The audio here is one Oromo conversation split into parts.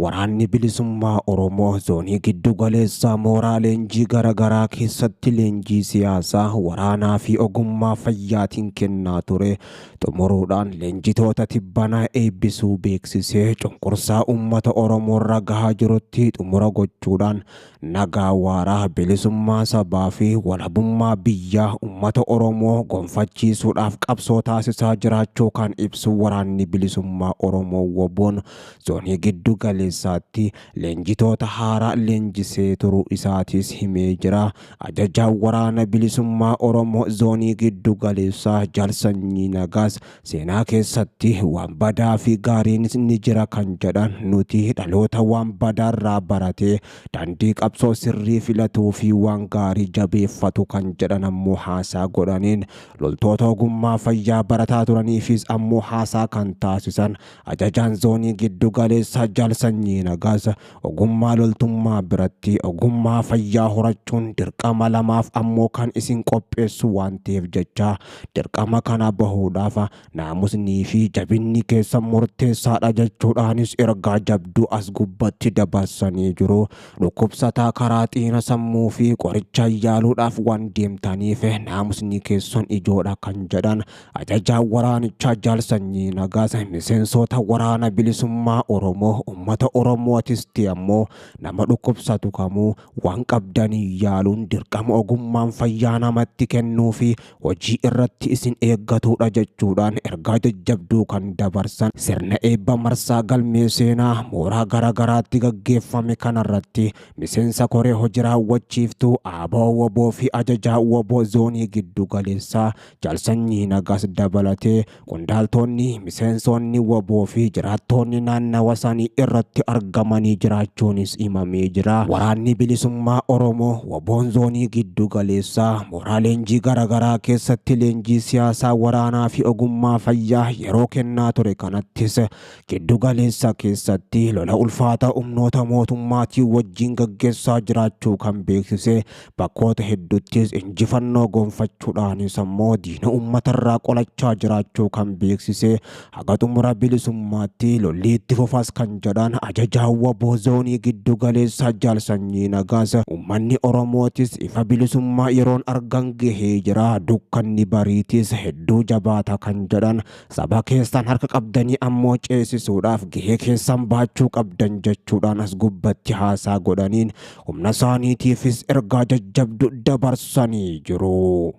Waraanni Bilisummaa Oromoo zoonii giddu galeessaa mooraa leenjii garaagaraa keessatti leenjii siyaasaa, waraanaa fi ogummaa fayyaatiin kennaa ture xumuruudhaan leenjitoota tibbanaa eebbisuu beeksisee, cunqursaa uummata Oromoo irra gahaa jirutti xumura gochuudhaan nagaa waaraa, bilisummaa sabaa fi walabummaa biyyaa uummata Oromoo gonfachiisuudhaaf qabsoo taasisaa jiraachuu kan ibsu Waraanni Bilisummaa Oromoo WBOn zoonii giddu galeessaatti leenjitoota haaraa leenjisee turuu isaatis himee jira. Ajajaan Waraana Bilisummaa Oromoo zoonii giddu galeessaa Jaal Sanyii Nagaas seenaa keessatti waan badaa fi gaariinis ni jira kan jedhan, nuti dhaloota waan badaarraa baratee daandii qabsoo sirrii filatuu fi waan gaarii jabeeffatu kan jedhan ammoo haasaa godhaniin, loltoota ogummaa fayyaa barataa turaniifis ammoo haasaa kan taasisan ajajaan zoonii giddu galeessaa Jaal Sanyii Nagaas, ogummaa loltummaa biratti ogummaa fayyaa horachuun dirqama lamaaf ammoo kan isin qopheessu waan ta'eef jecha, dirqama kana bahuudhaaf naamusnii fi jabinni keessan murteessaadha jechuudhaanis ergaa jabduu as gubbatti dabarsanii jiru. Dhukkubsataa karaa xiina sammuu fi qoricha yaaluudhaaf waan deemtaniif naamusni keessan ijoodha kan jedhan ajajaan waraanichaa Jaal Sanyii Nagaas, miseensota Waraana Bilisummaa Oromoo, uummata Oromootis ta'e ammoo nama dhukkubsatu kamuu waan qabdanii yaaluun dirqama ogummaan fayyaa namatti kennuu fi hojii irratti isin eeggatudha jechuudhaan ergaa jajjabduu kan dabarsan. Sirna eebba marsaa galmee seenaa mooraa garaagaraatti gaggeeffame kanarratti miseensa koree hojii raawwachiiftuu ABO WBO fi ajajaa WBO zoonii giddu galeessaa Jaal Sanyii Nagaas dabalatee qondaaltonni, miseensonni WBO fi jiraattonni naannawa sanii irratti argamanii jiraachuunis himamee jira. Waraanni Bilisummaa Oromoo WBOn zoonii giddu galeessaa mooraa leenjii garaagaraa keessatti leenjii siyaasaa, waraanaa fi ogummaa fayyaa yeroo kennaa ture kanattis giddu galeessa keessatti lola ulfaataa humnoota mootummaatiin wajjin gaggeessaa jiraachuu kan beeksise, bakkoota hedduuttis injifannoo gonfachuudhaanis ammoo diina uummatarraa qolachaa jiraachuu kan beeksise, haga xumura bilisummaatti lolli itti fufas kan jedhan ajajaa WBO zoonii giddu galeessaa Jaal Sanyii Nagaas, uummanni Oromootis ifa bilisummaa yeroon argan gahee jira, dukkanni bariitis hedduu jabaata kan jedhan, saba keessan harka qabdanii ammoo ceesisuudhaaf gahee keessan baachuu qabdan jechuudhaan as gubbatti haasaa godhaniin humna isaaniitiifis ergaa jajjabdu dabarsanii jiru.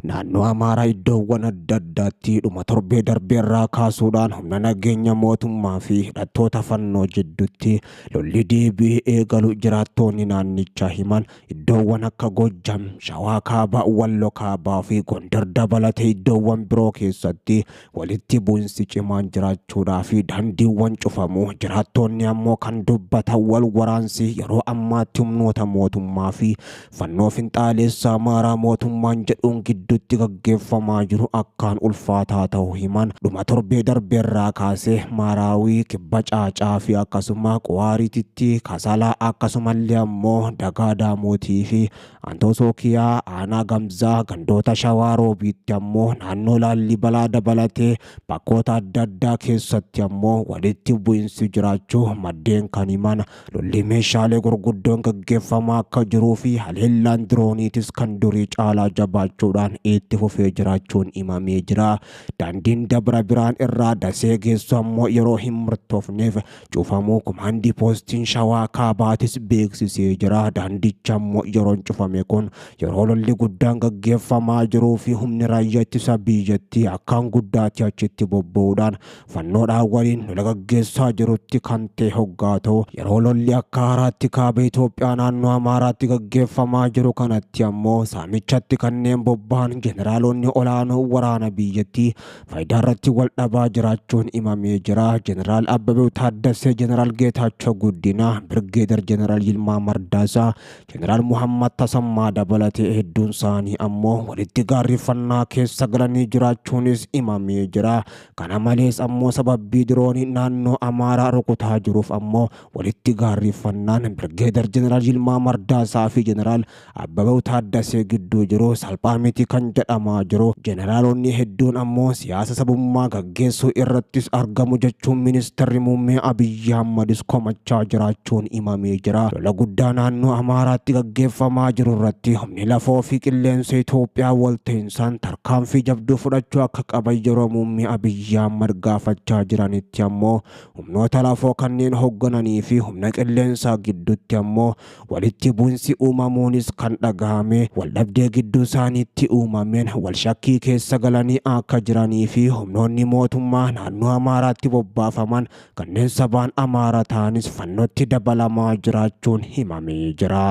Naannoo Amaaraa iddoowwan adda addaatti dhuma torbee darbeerraa kaasuudhaan humna nageenya mootummaa fi hidhattoota fannoo jidduutti lolli deebi'ee eegalu jiraattoonni naannichaa himan. Iddoowwan akka Gojjam, Shawaa Kaabaa, Wallo Kaabaa fi Gondar dabalatee iddoowwan biroo keessatti walitti bu'insi cimaan jiraachuudhaa fi daandiiwwan cufamu jiraattoonni ammoo kan dubbatan, wal waraansi yeroo ammaatti humnoota mootummaa fi fannoo finxaaleessa Amaaraa mootummaan jedhuun gidduutti gaggeeffamaa jiru akkaan ulfaataa ta'uu himan. Dhuma torbee darbeerraa kaasee Maaraawii, Kibba Caacaa fi akkasuma Quwaariititti, Kasalaa, akkasumallee ammoo Dagaa Daamotii fi Antoosokiyaa aanaa Gamzaa gandoota Shawaa Roobiitti ammoo naannoo Laallibalaa dabalatee bakkoota adda addaa keessatti ammoo walitti bu'insi jiraachuu maddeen kan himan, lolli meeshaalee gurguddoon gaggeeffamaa akka jiruu fi haleellaan dirooniitis kan durii caalaa jabaachuudhaan itti fufee jiraachuun himamee jira. Daandiin Dabra Biraan irraa Dasee geessu ammoo yeroo hin murtoofneef cufamuu komaandii poostiin Shawaa Kaabaatis beeksisee jira. Daandicha ammoo yeroon cufame kun yeroo lolli guddaan gaggeeffamaa jiruu fi humni raayyaa ittisa biyyattii akkaan guddaatti achitti bobba'uudhaan fannoodhaan waliin lola gaggeessaa jirutti kan ta'e hoggaa ta'u, yeroo lolli akka haaraatti kaaba Itoophiyaa naannoo Amaaraatti gaggeeffamaa jiru kanatti ammoo saamichatti kanneen bobba'an jechuudhaan jeneraalonni olaanoo waraana biyyattii faayidaa irratti wal dhabaa jiraachuun himamee jira. Jeneraal Abbabew Taaddasee, Jeneraal Geetaachoo Guddinaa, Birgeedar Jeneraal Yilmaa Mardaasaa, Jeneraal Muhammad Tasammaa dabalatee hedduun isaanii ammoo walitti gaarreeffannaa keessa galanii jiraachuunis himamee jira. Kana malees ammoo sababbii diroonii naannoo Amaaraa rukutaa jiruuf ammoo walitti gaarreeffannaan Birgeedar Jeneraal Yilmaa Mardaasaa fi Jeneraal Abbabew Taaddasee gidduu jiru salphaa miti kan jedhamaa jiru. Jeneraalonni hedduun ammoo siyaasa sabummaa gaggeessuu irrattis argamu jechuun ministeerri muummee Abiyyi Ahmadis komachaa jiraachuun himamee jira. Lola guddaa naannoo Amaaraatti gaggeeffamaa jiru irratti humni lafoo fi qilleensa Itoophiyaa walta'insaan tarkaanfii jabduu fudhachuu akka qaban yeroo muummee Abiyyi Ahmad gaafachaa jiranitti ammoo humnoota lafoo kanneen hooggananii fi humna qilleensaa gidduutti ammoo walitti bu'insi uumamuunis kan dhagahame waldhabdee gidduu isaaniitti uumameen wal shakkii keessa galanii akka jiranii fi humnoonni mootummaa naannoo Amaaraatti bobbaafaman kanneen sabaan Amaara ta'anis fannootti dabalamaa jiraachuun himamee jira.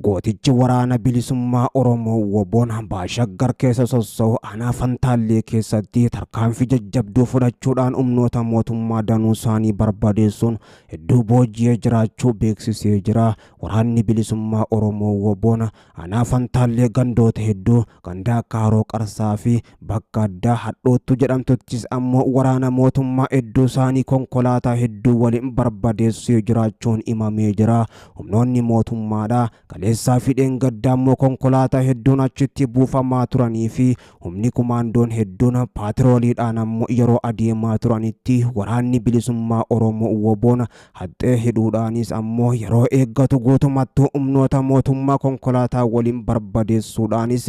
Gootichi waraana bilisummaa Oromoo WBOn Baashaggar keessa sossa'u aanaa Fantaallee keessatti tarkaanfii jajjabduu fudhachuudhaan humnoota mootummaa danuu isaanii barbadeessuun hedduu booji'ee jiraachuu beeksisee jira. Waraanni bilisummaa Oromoo WBOn aanaa Fantaallee gandoota hedduu ganda akka Haroo Qarsaa fi bakka addaa Hadhoottuu jedhamtuttis ammoo waraana mootummaa hedduu isaanii konkolaataa hedduu waliin barbadeessee jiraachuun himamee jira. Humnoonni mootummaadha kaleessaa fi dheengaddaa ammoo konkolaataa hedduun achitti buufamaa turanii fi humni kumaandoon hedduun paatirooliidhaan ammoo yeroo adeemaa turanitti waraanni bilisummaa Oromoo WBOn haxxee hidhuudhaanis ammoo yeroo eeggatu guutumattuu humnoota mootummaa konkolaataa waliin barbadeessuudhaanis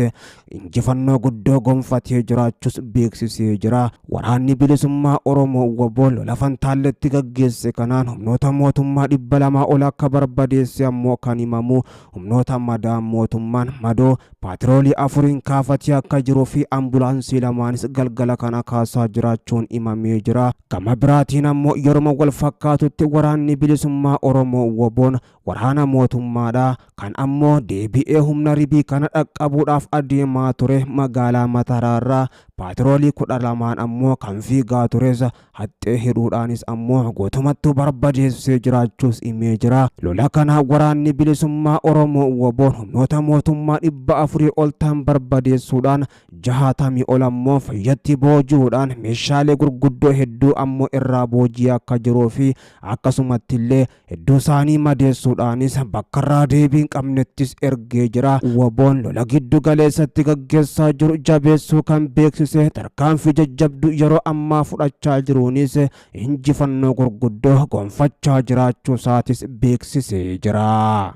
injifannoo guddoo gonfatee jiraachuus beeksisee jira. Waraanni bilisummaa Oromoo WBOn lola Fantaalletti gaggeesse kanaan humnoota mootummaa 200 ol akka barbadeesse ammoo kan himamu humnoota madaa mootummaan madoo paatiroolii 4 kaafatee akka jiruu fi ambulaansii 2 galgala kana kaasaa jiraachuun himamee jira. Gama biraatiin ammoo yeruma wal fakkaatutti waraanni bilisummaa Oromoo WBOn waraana mootummaadha kan ammoo deebi'ee humna ribii kana dhaqqabuudhaaf adeemaa ture magaalaa Mataraarraa paatiroolii 12 ammoo kan fiigaa tures haxxee hidhuudhaanis ammoo guutumattuu barbadeessee jiraachuus himee jira. Lola kana waraanni bilisummaa Oromoo WBOn humnoota mootummaa 400 ol ta'an barbadeessuudhaan 60 ol ammoo fayyatti booji'uudhaan meeshaalee gurguddoo hedduu ammoo irraa booji'ee akka jiruu fi akkasumatti illee hedduu isaanii madeessuudhaanis bakka irraa deebii hin qabnettis ergee jira. WBOn lola giddu galeessatti gaggeessaa jiru jabeessuu kan beeksise tarkaanfii jajjabduu yeroo ammaa fudhachaa jiruunis injifannoo gurguddoo gonfachaa jiraachuu isaatis beeksisee jira.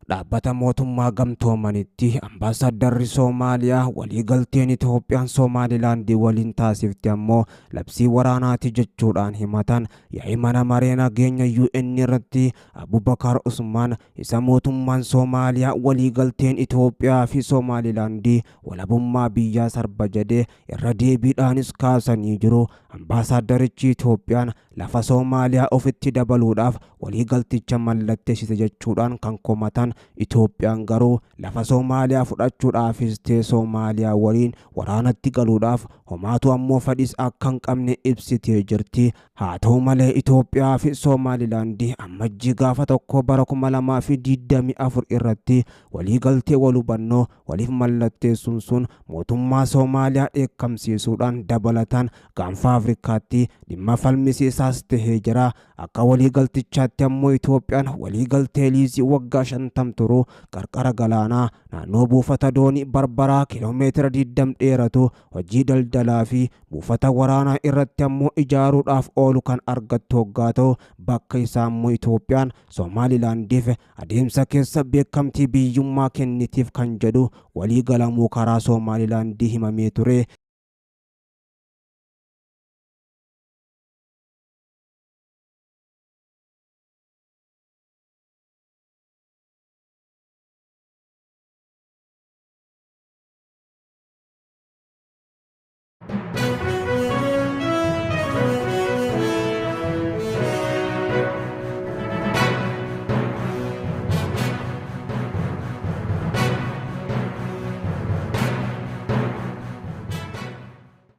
Dhaabbata mootummaa gamtoomanitti ambaasaaddarri Soomaaliyaa waliigalteen Itoophiyaan Somaalilaandii waliin taasifte ammoo labsii waraanaati jechuudhaan himatan. Yaa'ii mana maree nageenya UN irratti Abubakar Usmaan isa mootummaan Soomaaliyaa waliigalteen Itoophiyaa fi Somaalilaandii walabummaa biyyaa sarba jedhee irra deebiidhaanis kaasanii jiru. Ambaasaaddarichi Itoophiyaan lafa Soomaaliyaa ofitti dabaluudhaaf waliigalticha mallatteessite jechuudhaan kan komatan Itoophiyaan garuu lafa Soomaaliyaa fudhachuudhaafis ta'e Soomaaliyaa waliin waraanatti galuudhaaf homaatu ammoo fedhis akka hin qabne ibsitee jirti. Haa ta'u malee Itoophiyaa fi Somaalilaandi ammajjii gaafa 1 bara 2024 irratti waliigaltee wal hubannoo waliif mallatteessuun sun mootummaa Soomaaliyaa dheekkamsiisuudhaan dabalataan gaanfa Afrikaatti dhimma falmisiisaas tahee jira. Akka waliigaltichaatti ammoo Itoophiyaan waliigaltee liizii waggaa 50 turu qarqara galaanaa naannoo buufata doonii Barbaraa kiiloomeetira 20 dheeratu hojii daldalaa fi buufata waraanaa irratti ammoo ijaaruudhaaf oolu kan argattu hoggaa ta'u bakka isaa ammoo Itoophiyaan Somaalilaandiif adeemsa keessa beekamtii biyyummaa kennitiif kan jedhu waliigalamuu karaa Somaalilaandii himamee ture.